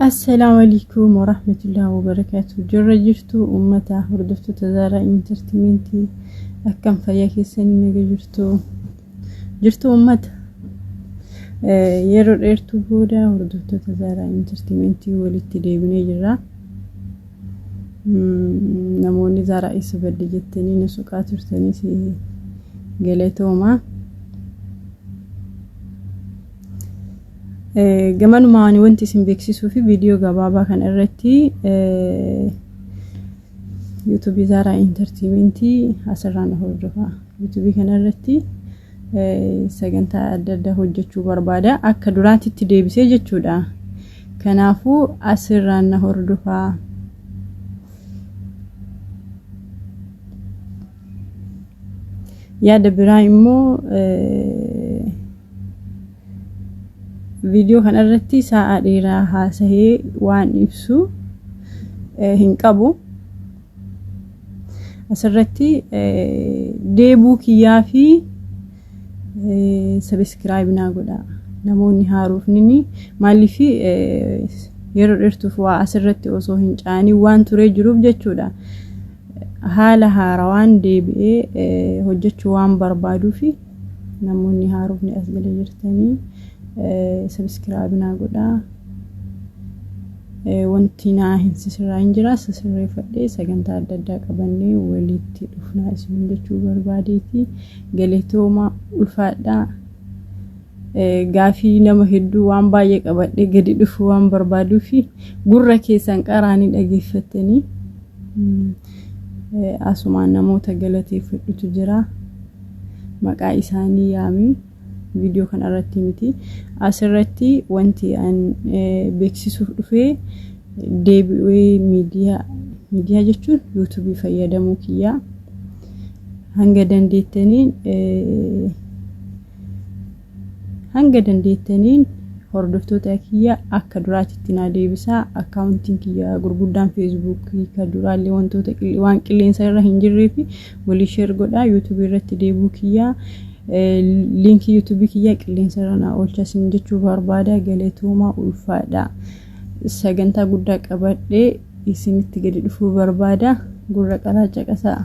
Assalaamu alaikum warahmatullahi wabarakatuh. Jirra jirtu uummata hordoftoota Zaaraa Intartimentii, akkam fayyaa keessanii? Naga jirtu? Jirtu uummata? Yeroo dheertuu booda hordoftoota Zaaraa Intartimentii walitti deebinee jirra. Namoonni Zaaraa eessa badde jettanii na soqaa turtanis galatooma. Gamanumaan wanti isin beeksisuu fi viidiyoo gabaabaa kana irratti yuutuubii Zaaraa Intartiimentii asirraan hordofaa. Yuutuubii kana irratti sagantaa adda addaa hojjechuu barbaada. Akka duraatitti deebisee jechuudha. Kanaafuu asirraan na hordofaa. Yaada biraa immoo, viidiyoo kana irratti sa'a dheeraa haasahee waan ibsu hin qabu. Asirratti deebuu kiyyaa fi subscribe naa godha. Namoonni haarofni maaliif yeroo dheertuuf waa asirratti osoo hin caaniin waan turee jiruuf jechuudha. Haala haarawaan deebi'ee hojjechuu waan barbaaduufi namoonni haarofni as jala jirtanii subscribe naa godhaa. Wanti naa hin sisirraa hin jira, sisirreeffadhee sagantaa adda addaa qabannee walitti dhufnaa isin jechuu barbaadeeti. Galatooma, ulfaadhaa. Gaafii nama hedduu waan baay'ee qabadhee gadi dhufuu waan barbaaduufi gurra keessan qaraanii dhageeffattanii asumaan namoota galateeffadhutu jira. Maqaa isaanii yaamii viidiyoo kana irratti miti. Asirratti wanti an beeksisuuf dhufee deebi'ee miidiyaa, miidiyaa jechuun yuutuubii fayyadamuu kiyyaa, hanga dandeettaniin hordoftoota kiyya akka duraatitti naa deebisaa. Akkaawuntiin kiyya gurguddaan feesbuukii ka duraallee wantoota waan qilleensa irra hin jirree fi walii share godhaa. Yuutuubii irratti deebuu kiyyaa liinkii yuutuubii kiyya qilleensa irra naa oolcha isin jechuu barbaada. Galatoomaa, ulfaadha. Sagantaa guddaa qabadhee isinitti gadi dhufuu barbaada. Gurra qaraa caqasaa.